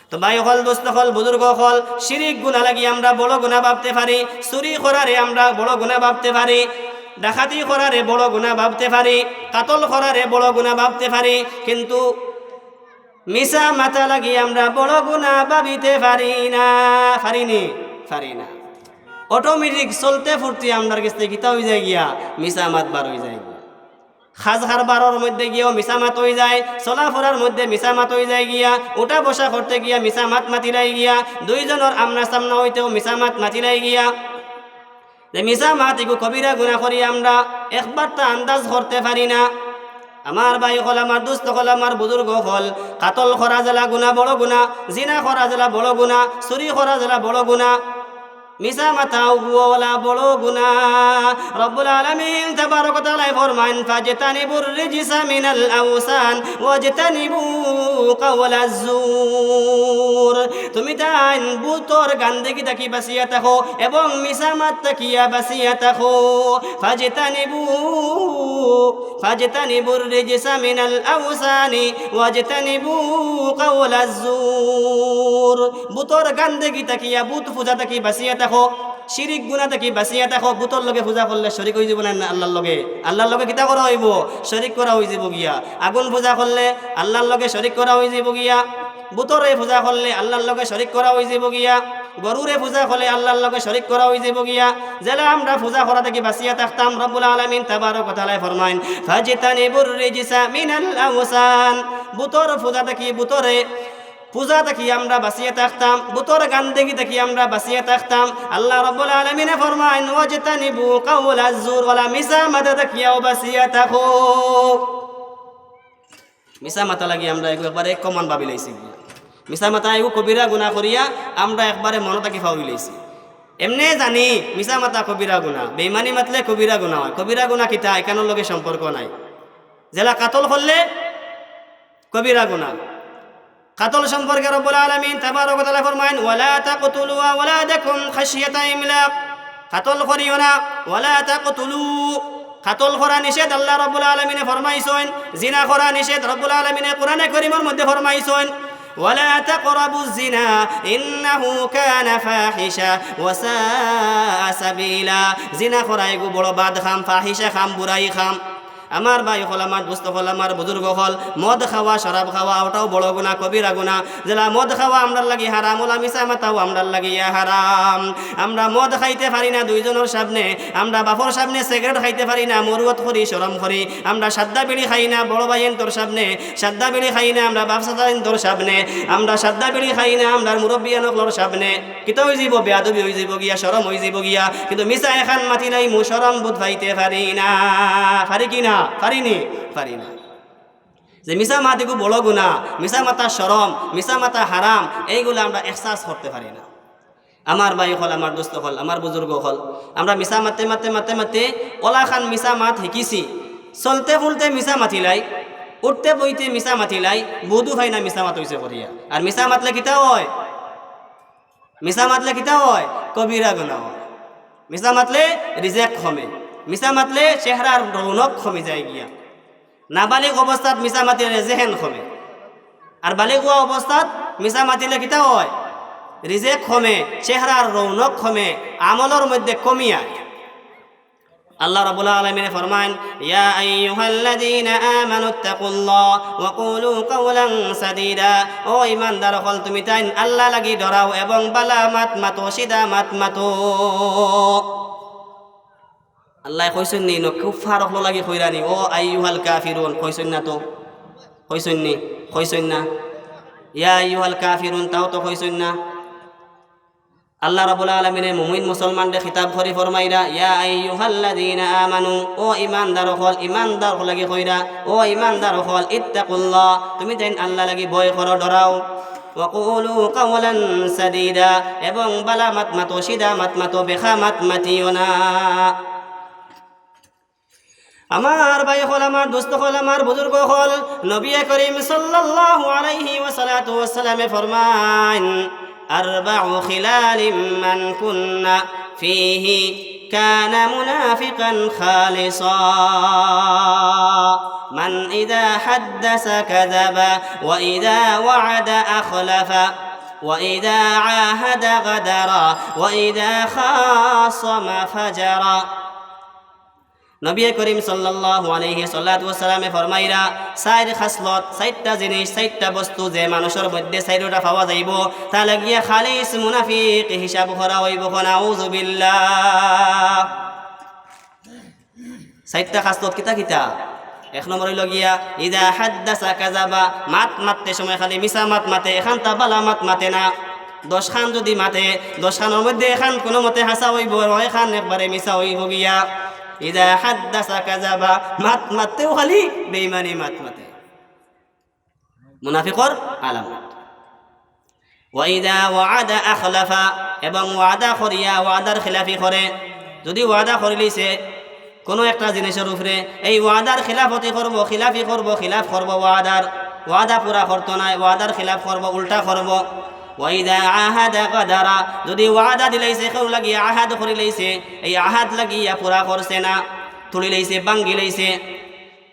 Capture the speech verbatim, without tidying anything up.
তো ভাই অকল, দোস্ত অকল, বুজুর্গ অকল, শিরিক গুনা লাগি আমরা বড় গুনা ভাবতে পারি, চুরি করারে আমরা বড় গুনা ভাবতে পারি, ডাকাতি করারে বড় গুনা ভাবতে পারি, কাতল করারে বড় গুনা ভাবতে পারি, কিন্তু মিছা মাতা লাগি আমরা বড় গুনা ভাবিতে পারি না। পারি নি? পারি না। অটোমেটিক চলতে ফুরতে আমরার গেছ থাকি কিতা অই যায় গিয়া? মিছা মাত বার অই যায় গিয়া। কাজ কারবারর মধ্যে গিয়াও মিছা মাত অই যায়, চলাফেরার মধ্যে মিছা মাত অই যায় গিয়া, উঠা বসা করতে গিয়া মিছা মাত মাতিলাই গিয়া, দুইজনর আমনা সামনা অইতেও মিছা মাত মাতিলাই গিয়া। যে মিছা মাত ইগু কবিরা গুনা করি আমরা একবারতা আন্দাজ করতে পারি না। আমার ভাই অকল, আমার দোস্ত অকল, আমার বুজুর্গ অকল, কাতল করা যেলা গুনা বড় গুনা, জিনা করা যেলা বড় গুনা, চুরি করা যেলা বড় গুনা, মিছা মাতাও অলা বড় গুনা। রব্বুল আলামিন তাবারক ওয়া তাআলায় ফরমাইন, "ফাজতানিবুর রিজসা মিনাল আওসান ওয়াজতানিবু কাওলাজ জুর।" তুমি তাইন বুতর গান্দেগি থাকি বাঁচিয়া থাকো এবং মিছা মাত থাকিয়া বাঁচিয়া থাকো। ফাজতানিবু ফাজতানিবুর রিজসা মিনাল আওসানি ওয়াজতানিবু কাওলাজ জুর। বুতর গান্দেগি থাকিয়া, বুত পূজা থাকি বাঁচিয়া থাকো, শিরিক গুনা থাকি বাঁচিয়া থাকো। বুতর লগে পূজা করলে শরিক অই যিবো না, না আল্লার লগে? আল্লার লগে কিতা করা অইবো? শরিক করা অই যিবো গিয়া। আগুন পূজা করলে আল্লার লগে শরিক করা অই যিবো গিয়া। বুতরে পূজা করলে আল্লার লগে শরিক করা অই যিবো গিয়া, গরুরে পূজা করলে আল্লার লগে শরিক করা অই যিবো গিয়া। যেলা আমরা পূজা করা থাকি বাঁচিয়া থাকতাম, রব্বুল আলামিন তাবারক ওয়া তাআলায় ফরমাইন, "ফাজতানিবুর রিজসা মিনাল আওসান।" বুতর পূজা থাকি, বুতরে পূজা থাকি আমরা বাঁচিয়া থাকতাম, বুতর গান্দেগি থাকি আমরা বাঁচিয়া থাকতাম। আল্লা রব্বুল আলামিনে ফরমাইন, "ওয়াজতানিবু কাওলাজ জুর", অলা মিছা মাতা থাকিয়াও বাঁচিয়া থাকো। মিছা মাতা লাগি আমরা এগু একবারে কমন ভাবি লাইছি। মিছা মাতা এগু কবিরা গুনা করিয়া আমরা একবারে মনো থাকি ফাউরি লাইছি। এমনে জানি মিছা মাতা কবিরা গুনা, বেইমানি মাতলে কবিরা গুনা অয়। কবিরা গুনা কিতা? ইখানর লগে সম্পর্ক নাই। যেলা কাতল করলে কবিরা গুনা। কাতল সম্পর্কে রব্বুল আলামিন তাবারক ওয়া তাআলায় ফরমাইন, "ওয়ালা তাকতুলু আওলাদাকুম খাশিয়াতা ইমলাক।" কাতল করিও না। "ওয়ালা তাকতুলু।" কাতল করা নিষেধ, আল্লা রব্বুল আলামিনে ফরমাইছইন। জিনা করা নিষেধ, রব্বুল আলামিনে কুরআনে করিমর মধ্যে ফরমাইছইন। "ওয়ালা তাকরাবুজ জিনা ইন্নাহু কানা ফাহিশা ওয়া সাআ সাবিলা।" জিনা করা এগু বড় বাদ কাম, ফাহিশা কাম, বুরাই কাম। আমার ভাই অকল, আমার দোস্ত অকল, আমার বুজুর্গ অকল, মদ খাওয়া, শরাব খাওয়া, ওটাও বড় গুনা, কবিরা গুনা। যেলা মদ খাওয়া আমরার লাগি হারাম, অলা মিছা মাতাও আমরার লাগি ইয়া হারাম। আমরা মদ খাইতে পারি না দুইজনর সামনে, আমরা বাপর সামনে সিগারেট খাইতে পারি না, মরুয়ত করি, শরম করি। আমরা সাদ্দা বিড়ি খাই না বড় ভাইয়াইন্তর সামনে, সাদ্দা বিড়ি খাই না আমরা বাপ চাচাইন্তর সামনে, আমরা সাদ্দা বিড়ি খাই না আমরার মুরব্বিয়ান অকলর সামনে। কিতা অই যিবো? বেয়াদবি অই যিবো গিয়া, শরম অই যিবো গিয়া। কিন্তু মিছা এখান মাতিলাইমু, শরম বুধ পাইতে পারি না। পারি কি না? পারি নি? পারি না। যে মিছা মাত এগু বড় গুনা, মিছা মাতা শরম, মিছা মাতা হারাম, এইগুলা আমরা এহসাস করতে পারি না। আমার ভাই অকল, আমার দোস্ত অকল, আমার বুজুর্গ অকল, আমরা মিছা মাততে, মাততে, মাততে, মাততে অলাখান মিছা মাত হিকিছি। চলতে ফুলতে মিছা মাতিলাই, উঠতে বইতে মিছা মাতিলাই, বুধু পাই না মিছা মাত অইছে করিয়া। আর মিছা মাতলে কিতা অয়? মিছা মাতলে কিতা অয়? কবিরা গুনা অয়। মিছা মাতলে রিজেক কমে, মিছা মাতলে চেহারার রৌনক কমি যায় গিয়া। নাবালিগ অবস্থাত মিছা মাতিলে জেহেন কমে, আর বালিগ অওয়া অবস্থাত মিছা মাতিলে কিতা অয়? রিজেক কমে, চেহারার রৌনক কমে, আমলর মধ্যে কমি আয়। আল্লা রাব্বুল আলামিনে ফরমাইন, "ইয়া আইয়ুহাল্লাযীনা আমানুত্তাকুল্লাহ ওয়া কুলু কাওলান সাদীদা।" ও ইমানদার অকল, তুমি তাইন আল্লা লাগি ডরাও এবং বালা মাত মাতো, সিধা মাত মাতো। আল্লায় কইছইন নি, নু কুফফার অকলর লাগি কইরা নি, "ও আইয়ুহাল কাফিরুন", কইছইন না তো? কইছইন নি? কইছইন না? "ইয়া আইয়ুহাল কাফিরুন", তাও তো কইছইন না। আল্লা রাব্বুল আলামিনে মুমিন মুসলমানরে খিতাব করি ফরমাইরা, "ইয়া আইয়ুহাল্লাযীনা আমানু", ও ইমানদার অকল, ইমানদার অকলর লাগি কইরা, "ও ইমানদার অকল, ইত্তাকুল্লাহ", তুমি তাইন আল্লা লাগি ভয় করো, ডরাও। "ওয়া কুলু কাওলান সাদীদা", এবং বালা মাত মাতো, সিধা মাত মাতো, বেখা মাত মাতিও না। আমার ভাই অকল, আমার দোস্ত অকল, আমার বুজুর্গ অকল, নবী করিম সাল্লাল্লাহু আলাইহি ওয়া সাল্লাতু ওয়া সাল্লামে ফরমাইন, "আরবাউ খিলালিম মান কুন্না ফীহি কানা মুনাফিকান খালিসা। মান ইযা হাদ্দাসা কাযাবা ওয়া ইযা ওয়াআদা আখলাফা।" وإذا عاهد غدر وإذا خاصم فجر. নবী করিম সাল্লাল্লাহু আলাইহি সাল্লাতু ওয়াসাল্লামে ফরমাইরা, চাইর খাসলত, চাইরটা জিনিস, চাইরটা বস্তু যে মানুষর মধ্যে চাইরোটা পাওয়া যাইবো, তা লাগিয়া খালিস মুনাফিক হিসাব করা অইবো। নাউজুবিল্লাহ। চাইরটা খাসলত কিতা কিতা? এক নম্বর অইলো গিয়া, ইযা হাদ্দাসা কাযাবা, মাত মাততে সময় খালি মিছা মাত মাতে, এখানতা বালা মাত মাতে না। দশখান যুদি মাতে, দশখানর মধ্যে এখান কুনুমতে হাছা অইবো, নয়খান একবারে মিছা অইবো গিয়া। ইযা হাদ্দাসা কাযাবা, মাত মাততেউ খালি বেইমানি মাত মাতে। মুনাফিকর আলামত। ওয়া ইযা ওয়াআদা আখলাফা, এবং ওয়াদা করিয়া ওয়াদার খিলাফি করে। যুদি ওয়াদা করিলিছে কুনু একটা জিনিসর উপরে, এই ওয়াদার খিলাফতি করবো, খিলাফি করবো, খিলাফ করবো ওয়াদার, ওয়াদা পুরা করতো নায়, ওয়াদার খিলাফ করবো, উল্টা করবো। ওয়া ইযা আহাদা গাদারা, যুদি ওয়াদা দিলাইছে, কেউর লাগি আহাদ করিলাইছে, এই আহাদ লাগিয়া পুরা করছে না, তুলিলাইছে, ভাঙ্গিলাইছে,